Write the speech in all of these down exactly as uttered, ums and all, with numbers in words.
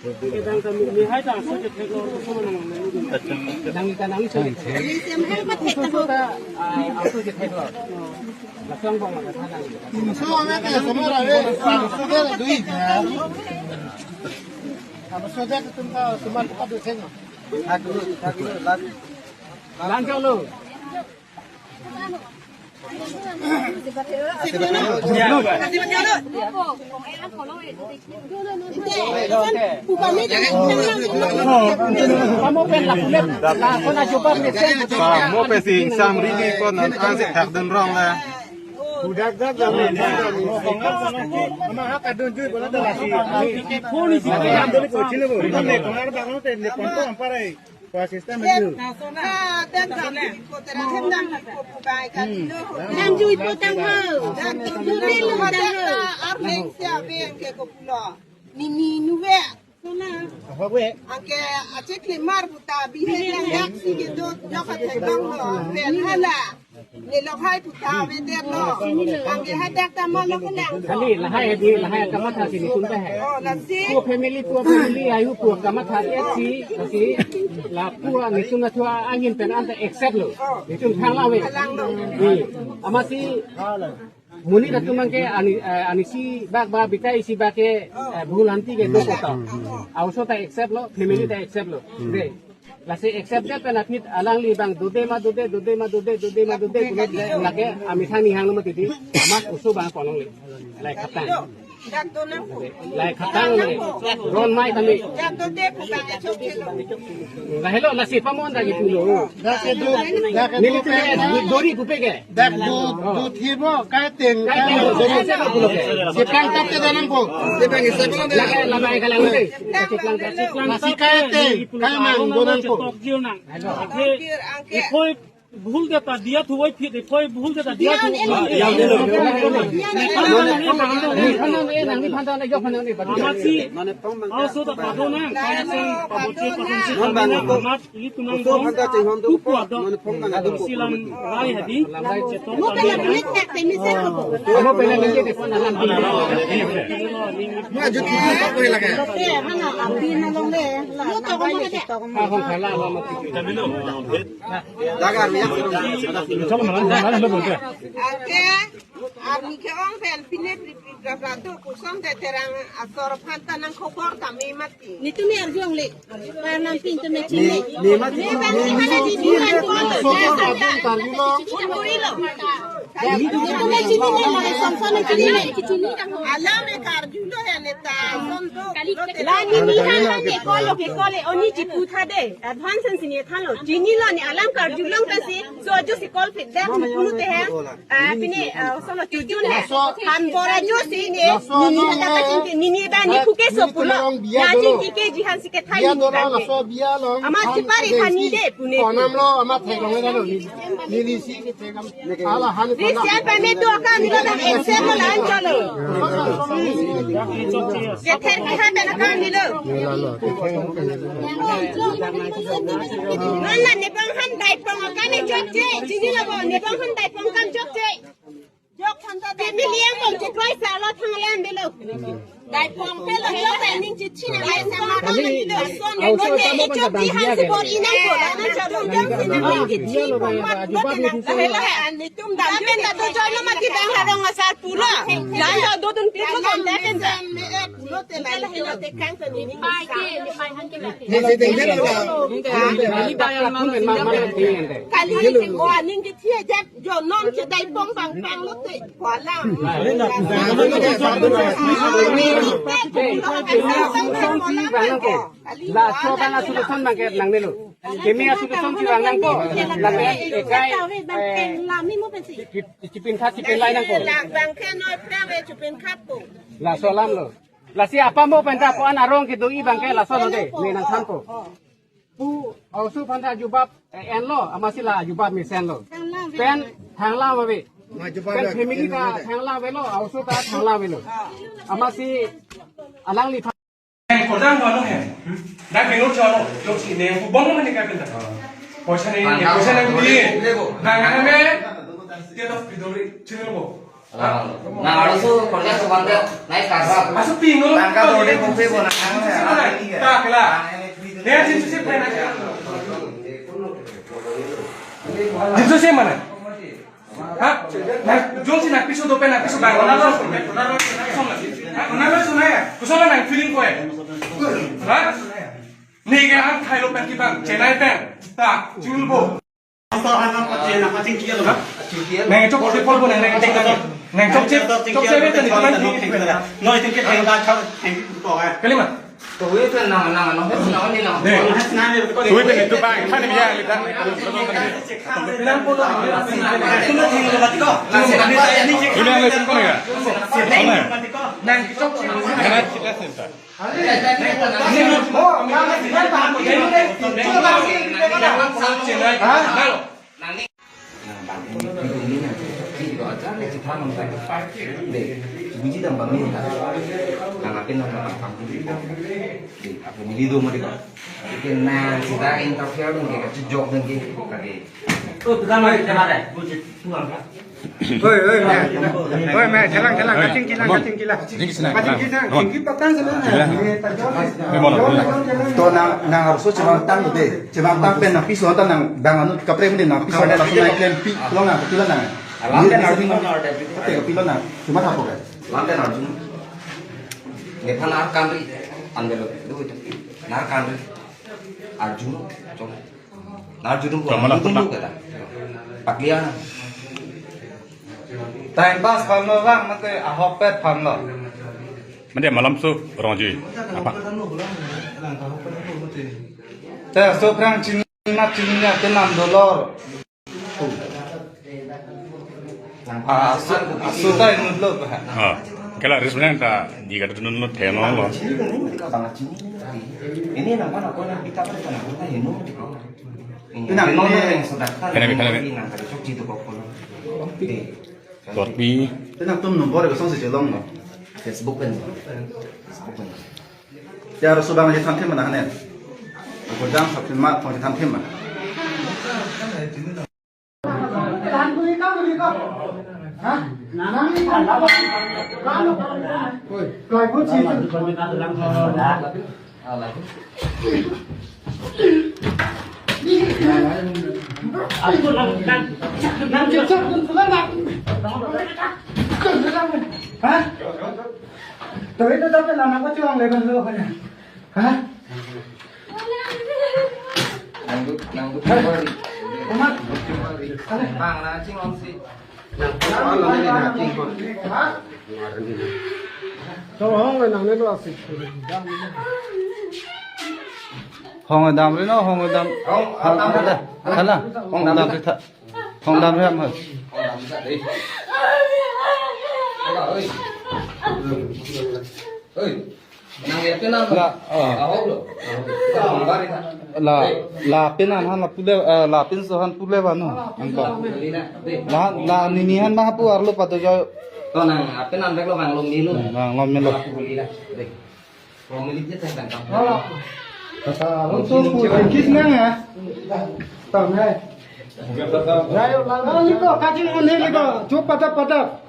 Kedang kami ni hai ta aso je thek lo, aso nang nang. Nang ta nang so je thek. Ni sem hai ma thek ta ho. Aso je thek lo. Lasong bong ma ta nang. So na ke so ma ra re, so de dui. Aso je tum ka so ma ta du thek lo. Thak lo, thak lo, lan. Lan jo lo. Pamo pen si ingsam rili ko non ansi thak dun rong le. Budak dak jam ni, ama ha kadun jui bola da lasi. Phone si jam dali ko chile bo. Ne ko har bang te ne kon to ampara. Ko assistant maju. Ah, dan sa ko tera hem dan ko pukai ka dilo. Dan jui po tang ho. Dan jui po tang ho. Ar leng sia beng ke ko pulo. Ni ni nuwe. Sona. Apa we? Angke achek le mar puta bi he yang yak si ke do jok ka thek bang ho. Ren hala. Ni lok hai puta ve der lo. Angke hadak ta ma lok lang. Kali lahai di lahai kamatha si ni kun ta hai. Oh, lasi. Pu family, pu family ayu pu kamatha si si la pu ni tun na thua angin pen anta accept lo. Ni tun thang la ve. Thang lo. Ni ama si muni na tumang ke ani, eh, ani si bak ba bitai si bak ke, eh, bhul hanti ke do kota. Aoso ta accept lo, family ta accept lo. De. Lasi accept det pen aphi alangli bang dode ma dode, dode ma dode, dode ma dode, kuno lake amethang ni hang lo mati di, amat oso bang konong le. Lai khatang. Dak do nang ko. Lai khatang le. Ron mai kami. Dak dode ko bang ajo ke lo. Lah hello, lasi pamon dak itu lo. Dak ke do, dak ke do. Neli tu dori kupe ke. Dak do, do thir mo, kai teng, kai teng, kai teng, kai teng, kai teng. Siplang tap te danang po. Siplang isap lang de. Lakai, lakai kalang de. Siplang tap. Nasi kai teng, kai mang, donang po. Tok jil nang. Ipoi bhul deta dia thu oi phit, ipoi bhul deta dia thu. Ni phan nang, ni phan nang, ni phan nang, ni phan nang, ni phan nang. Amatsi, aso ta pado nang, kai teng, pabo che, pabo che, amat. Ili tumang dong, tu puat dong. Silam rai hadi. Mo pela milik tak te mi se ko. Mo pela milik te ko na lam. Ma jut ki ko ko lage. Te hana api na long le. Mo to ko mo te. Ha ho pela lo ma. Dagar mi yak. Chalo malan, malan lo bolte. Ake, arni ke ong pen pine pri pri pra pra tu kusong te terang asor phanta nang khobor ta me mati. Ni tumi arjong le. Parnam pin tumi chini. Ni ma ni ma ni ma ni ma. Alam e karjulo ya neta. Son do. La ni ni han han ni kolo ke kole oni chipu tha de. Advance si ni than lo. Chini lo ni alam karjulong ta si. So ajo si call feedback ni punu te hai. Ah, pine, ah, solo chujun hai. Han bora jo si ne, ni ni hata ka chinti, ni ni ba ni puke so pulo. Na chinti ke jihan si ke thai ni kan ke. Ama chipari thani de pune. Konam lo, ama thek long le lo. Ni ni si ke thek am. Ala han. Ni siapa me tu akan ni kan exam lo lan cholo. Ke thek ke han na kan ni lo. Nana ne bang han dai pong akan ne jok je. Chini lo bo ne bang han dai pong kan jok je. Jok than ta dai. Kami liang bom chikrai sa lo thang liang dilo. Dai pong pe lo jok ta ning chi chin lai sa ma. Kami ni do son lo ne e jok di han si bor inang ko la na cha lo jam si na ning chi chin pong mat lo te na. Lahai lahai an ni tum dam pen ta do join lo mati dang harong asar pulo. Dai lo do dun pi lo dam dai pen ta. Pulo te lai lo te kang ta ni ni. Pai ke ni pai han ke la. Ni si deng deng lo. Kali ke ko aning ke thia jap. Jo non ke dai pong pang pang lo te ko alam. Laso bang a solution bang ke nangnelo. Kemi a solution si bang nangpo. Lapen ekai, eh, chipin khat chipin lai nangpo. Lak bang ke noi prang e chipin khat po. Laso alam lo. Lasi apamo penta ko-an arong kedo-i bang ke laso lo de. Ne nangthanpo. Pu aoso aphanta jubab, eh, enlo, amatsi la jubab mesenlo. Pen thanglam ave. Pen family ta thanglam avelo, aoso ta thanglam avelo. Amatsi alangli phan- Kodang walo he. Dak bengol chalo, jok si ne, ko bong mane ka penta. Poisa ne, poisa ne di. Nang ame, dia tok pidori, chile bo. Nang arloso korja suban ke nai kasar. Asu pingol. Tangka dode bupe bona nang. Sisi mana? Tak lah. Dia sisi sisi mana? Sisi sisi mana? Ha? Nang jongsi nangpiso dopen nangpiso bang. Nang lo sunai. Ha? Nang lo sunai ya? Kusala nang feeling ko ya? Ha? Neke ang thailo pen kibang Chennai pen. Tak, chingul bo. Nang chok chok pol pon nang nang chok nang chok chok chok chok chok chok. Kalima. Tuwi pen nang nang nang nang nang. Tuwi pen itu bang, kan ini ya lita. Bilang polo. Ini yang lebih kau ya. Nang chok chok. Mana kita sih? Oi, oi, me. Oi, me, chelang, chelang, kaching chelang, kaching chelang. Kaching chelang, kaching chelang. Kaching chelang, kaching patang chelang. To nang, nang arloso chevangtang de. Chevangtang pen nangpiso ta nang bang anu kaprek mende nangpiso ta langsung nang klempi. Long nang, pilo nang. Alam kan arjun kan order. Pilo nang. Cuma apa kan? Alam kan arjun. Nephan ar kanri. Andelo. Duit. Nar kanri. Arjun. Chong. Nar judum ko, Kamala judum pernah. Ko kata. Paklian. Time pass aphanlo bang, mate ahokpet aphanlo. Mate malam su rongji. Apa? Te so phrang chini na chini na kenam dolor. Ah, asu, asu ta inut lo ba. Ah, kala restaurant ta di kata tunun lo theno lo. Ini nang mana ko nang kita pada nang kita henu. Ini nang ini yang sudah kita. Kena, kena. Ini nang tadi cok jitu kok pun. Oke. Kopi. Tenang tum nomor ko song si chelong no. Facebook kan. Facebook kan. Ya arloso bang je than thim mana hanen. Ko jang sa thim ma, ko than thim ma. Ha? Tuwi to dapat lama ko chuang le kan lo kan. Ha? Nangduk, nangduk kembali. Umat. Bang, nang ching ong si. Ha? To hong le nang ne lo si. Hong dam ri no, hong dam. Hong, hong dam. Hala, hong dam ri tha. Hong dam ri ham ha. Hong dam ri tha dei. Oi. Oi. Nang ya pin nang. La, oh. Ahok lo. Nang bari na. La, la pin an han la pule, eh, la pinso han pule ba no. Angko. La, la nini han ma pu arlo pato jo. To nang apin an bek lo bang lo milo. Hmm, bang lo milo. Aku beli lah. Deh. Kalau miliknya saya bang. Kata lo tu pu kis nang ya. Tang hai. Rayo lang. Ah, liko, kaching un he liko. Chup patap patap.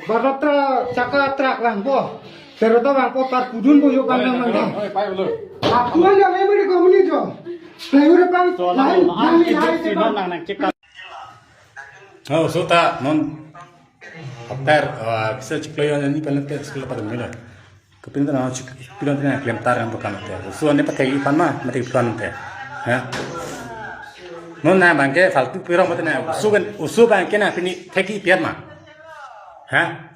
Baratra chaka trak lang bo. Pero to bang ko par pudun bo yo bang nang nang. Oi, pai ulo. Aku aja memang di komunitas jo. Layu depan lain, lain, lain, lain. Oh, so ta non. Hotel, ah, bisa chiklo yo ni paling ke sekolah pada mila. Kepintar na chik, pintar na klem tar yang bukan hotel. So ne pakai ipan ma, mati ipan hotel. Ha? Non na bangke faltu pirong mati na. Usu kan, usu bangke na pini theki piat ma. Ha?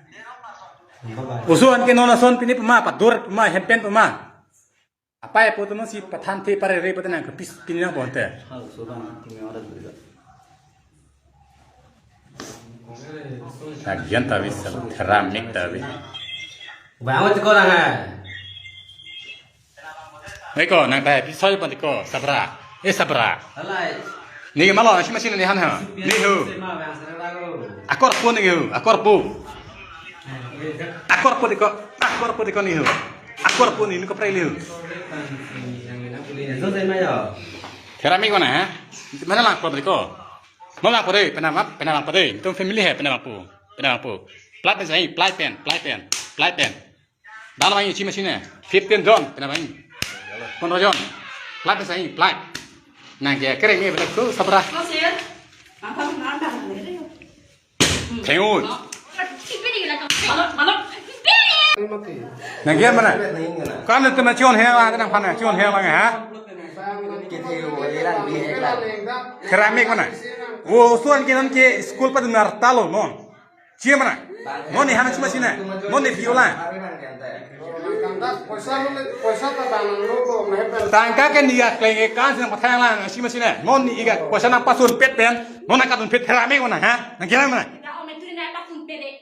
Usu anke non ason pini pema, padur pema, hempen pema. Apai apo teman si pathan the pare re pathan nang kepis pini nang bonte. Agian tawi sel keramik tawi. Bangun tiko nang eh. Eko nang tawi pisau pon tiko sabra. Eh sabra. Alai. Ni malo si masih ni han ha. Ni hu. Sema bang serang lagu. Akor po ni hu. Akor po. Akor po tiko. Akor po tiko ni hu. Akor po ni ni ko prai liu. Yang ini aku lihat. Itu saya mah ya. Keramik mana ha? Mana lang po tiko? Mana lang po dei? Pena map, pena lang po dei. Itu family hai pena lang po. Pena po. Plat pen sai, plat pen, plat pen, plat pen. Dal bang isi machine. Fifteen jon, pena bang. Pondro jon. Plat pen sai, plat. Nang ke kereng ni belak tu sabra. Thengut. Nang ke mana? Kan itu na chion hela, nang pana chion hela ha? Keramik mana? Wo suan ke non ke school pa dunar talo non. Chi mana? Mo ni hana chuma sina. Mo ni viola. Tangka ke ni akleng ke kan sina pathang lang chuma sina. Mo ni ik apoisa nangpasun pet pen. Mo nangkadun pet kerame ko na ha? Nang kira mana?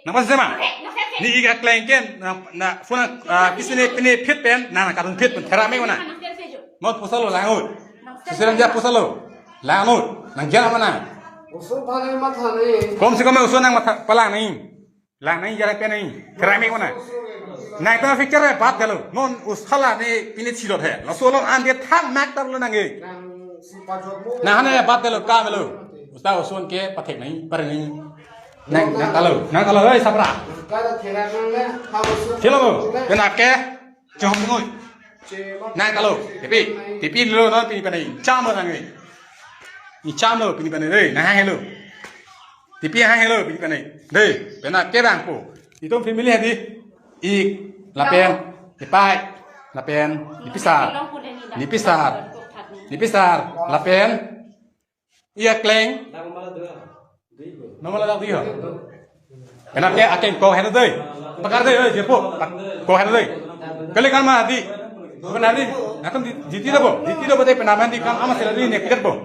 Nangpasun ma? Ni ik akleng ke na na phone ah bisini pini pet pen nangkadun pet pen kerame ko na. Mo poisa lo lang ut. Sisiran dia poisa lo. Lang ut. Nang kira mana? Usul bhale matha nahi. Kom se kom usul nang matha palang nahi. Lang nahi jara pe nahi. Kerame ko na. Nang ta picture bat galo. Non us hala ne pini chilot he. Laso lo an dia thang mak tar lo nang e. Nang hana bat galo ka melo. Usta usun ke pathek nahi, pare nahi. Nang nang talo, nang talo oi sabra. Chilo mo. Kena ke. Chom ngoi. Nang talo, tipi, tipi lo non pini panai, cham lo nang e. Ni cham lo pini panai, dei, nang hello. Tipi hai hello pini panai. Dei, pena ke bang po. Itum family hadi. Ik, lapen, ipai, lapen, nipisar. Nipisar. Nipisar, lapen. Iya kleng. Nomor ladak dia. Kenapa ya akhirnya kau hendak deh? Pakar deh, eh, jepo. Kau hendak deh. Kali kan mah di. Bukan hari. Natum di di tidak bo. Di tidak bo deh penaman di kan ama sila di nek tidak bo.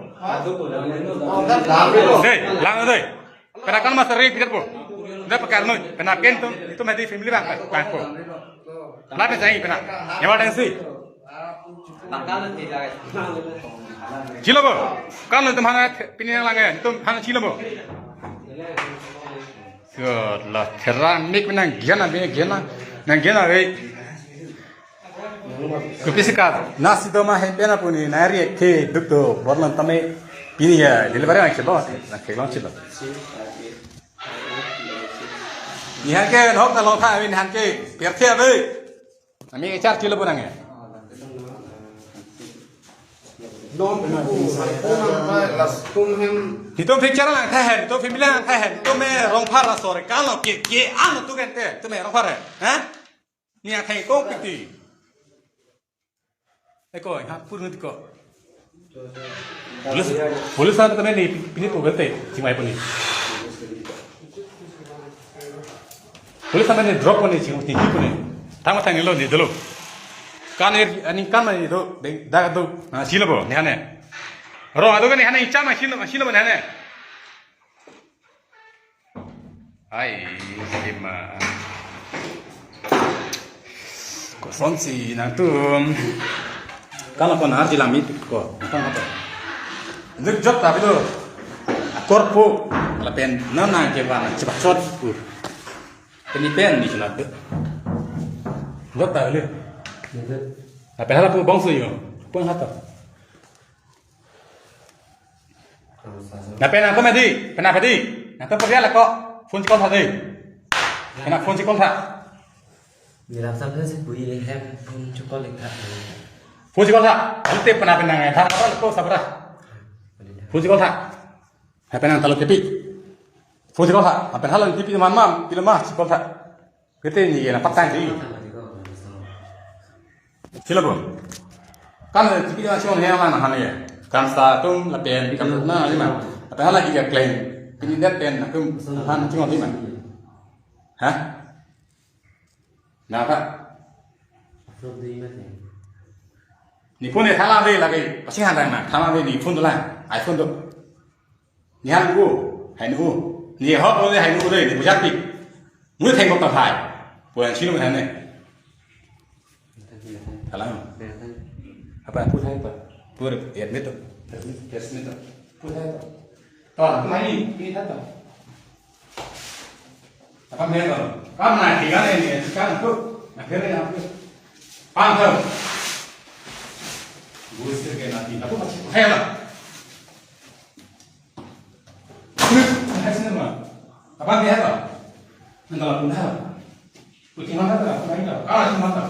Deh, lang deh. Penakan mah seri tidak bo. Udah pakar nu. Penaken tuh itu mati family bang. Bang po. Lapen saya pena. Emergency. Chilo bo. Kan lo teman pini yang langit. Itu hana chilo bo. So, la therang mik nang gena be gena. Nang gena be. Kopi sikat. Nasi doma hem pena puni nari ke duk to. Borlon tame pini ya. Delivery nang chilo. Nang kelong chilo. Ni han ke nok ta long tha ni han ke. Piar thia be. Ami ke char chilo bo nang ya. Itum picture lang tha hen, itum family lang tha hen, itum me Rongphar la sore kan lo ke ke ang tu kan te, itum me Rongphar he, ha? Ni atheng kong piti. Eko, ha pur ngut ko. Police, police an tame ni pini pugel te, chingmai puni. Police sampai ni drop puni ching tinggi puni. Tang tang ni lo ni dulu. Kan ni ani kan ni do deng da do na sila bo ni hane. Ro ado kan ni hane icham sila sila bo ni hane. Ai sima. Kosonsi nangtum. Kan ko nahar jilam itu ko. Kan apa? Juk jok tapi lo. Korpo lapen nana ke bana cepat shot pu. Pini pen ni chula tu. Jok ta le. Lapen hala pu bongso yo. Pun hata. Lapen nangtum adi, pena padi. Nangtum pergi lah ko. Phone call tha dei. Pena phone call tha. Nilap sampai si bui hem phone call tha. Phone call tha. Ante pena pena ngai tha apa ko sabra. Phone call tha. Hapen nang talo tipi. Phone call tha. Hapen hala tipi mam mam pilo ma call tha. Kete ni na patang di. Sila bo. Kan tipi na chon he ma na hane. Kan sa tum lapen kan na lima. Hapen hala iya kleng. Pini det pen na tum han chon lima. Ha? Na pa. Ni phone thala de lagi. Pasi han na. Thala de ni phone dolang. iPhone do. Ni han u, hai nu u. Ni hok lo ni hai nu u dei, ni bujak pik. Mu theng kok tahai. Puan sinu han ne. Kalang. Apa pu thai pa? Pu ya meto. Yes meto. Pu thai pa. To, tu mai ni, ni thai pa. Apa meto? Kam na tiga ni, ni kan tu. Na kere na tu. Pang tu. Gue sih kena ti. Apa masih? Hai lah. Apa dia tu? Nang lapu na. Kuti mana ta? Mana ta? Ah, si mana ta?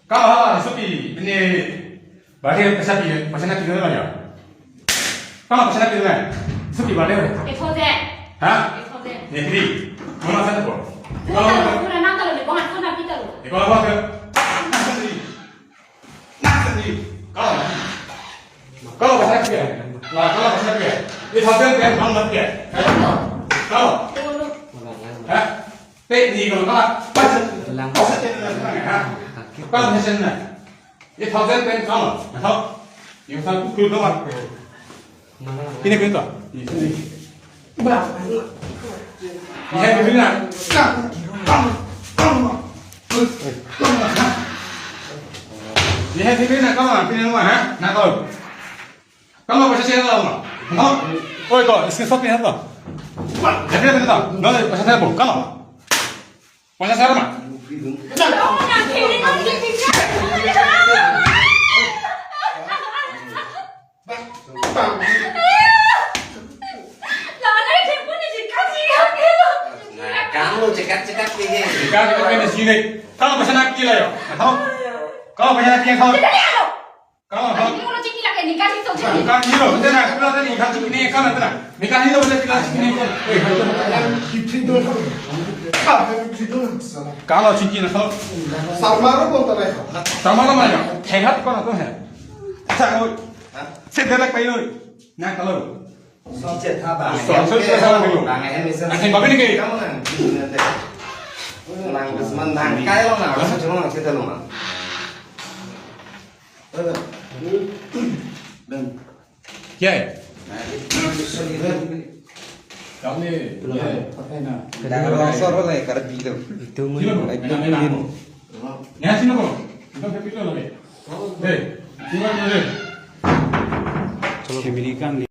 Kalo hala supi, pini bade paisa pi, paisa na pi na ya. Kalo paisa na pi na? Supi bade. Eight thousand. Ha? Eight thousand. Ne pi. Mama sa ko. Kalo, kalo, kalo, nang kalo ni, bongan ko na pi ta lo. Kalo ba ke. Nang sendiri. Nang sendiri. Kalo. Kalo paisa na pi. Lah, kalo paisa na pi. Eight thousand pen bang na pi. Kalo. Kalo. Ha? Te ni ko ka, pas, pas chen na, ha? Pas chen na. Ye thousand pen kam, ha? Ye sa ku ku do ma. Ini pen to. Ini pen to. Ba. Ye hai pen na. Kam, kam, kam. Ye hai pen na kam, pen na, ha? Na ko. Kalo paisa share lo ma? Ho? Oi ko, screenshot ni ha to. Jadi ada to. Kalo paisa share bo, kalo. Paisa share ma? Nah, kamu cekat-cekat ni. Cekat-cekat ni sini. Kalo paisa na pi la yo. Ho? Kalo paisa na pi ho? Kalo, kalo. Ini kalau ciki lagi nikah sih, so ciki. Nikah ni lo, betul na? Kalau tadi nikah ciki ni, kalau betul na? Nikah ni lo, betul nikah ciki ni. Eh, kalau ciki na, kalau. Sarmaro kok tak naik? Sarmaro mana? Sehat kok na tu hai? Sa, oi. Hah? Sedelak pai oi. Na kalau. Song chet ha bang. Song chet ha bang. Bang em isen. Asin babi ni ke? Kamu nang. Nang, nang kai lo nang. Rasa cuma nang chet lo nang. Kya hai? Kami, ya. Dah rasa apa lagi? Karena itu. Itu mungkin. Itu mungkin. Ya, sini kok. Itu happy lo lagi. Eh, sini kok. Chalo, American.